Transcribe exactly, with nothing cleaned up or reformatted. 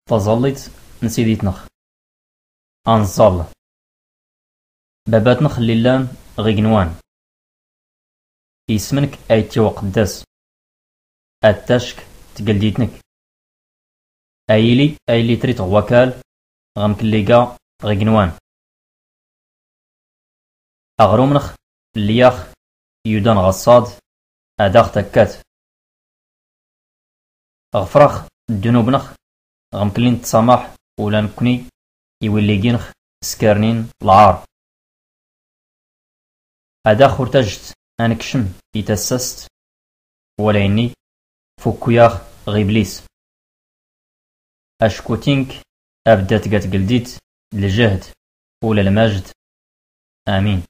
Taẓallit n sidit-nneɣ. Anẓall. Babat-nneɣ lli llan ɣ igenwan, isem-nnek a ittiwqeddas. Ad tacc tgeldit-nnek, a yili a yilli trit ɣ wakal ɣ mkelli iga ɣ igenwan. Aɣrum-nneɣ lli aɣ yudan ɣ ṣṣad ad aɣ-t-akkat. Ɣfr-aɣ ddnub-nneɣ ɣ mkelli n ttṣamaḥ ula nkni i willi gin-nneɣ skarnin lɛar. Ad aɣ-ur tajjt a nkcem i tassast, wala inni fukku-yaɣ ɣ iblis. Acku ti-nnek a bddat tga tgeldit d ljehd ula lmajd. Amin.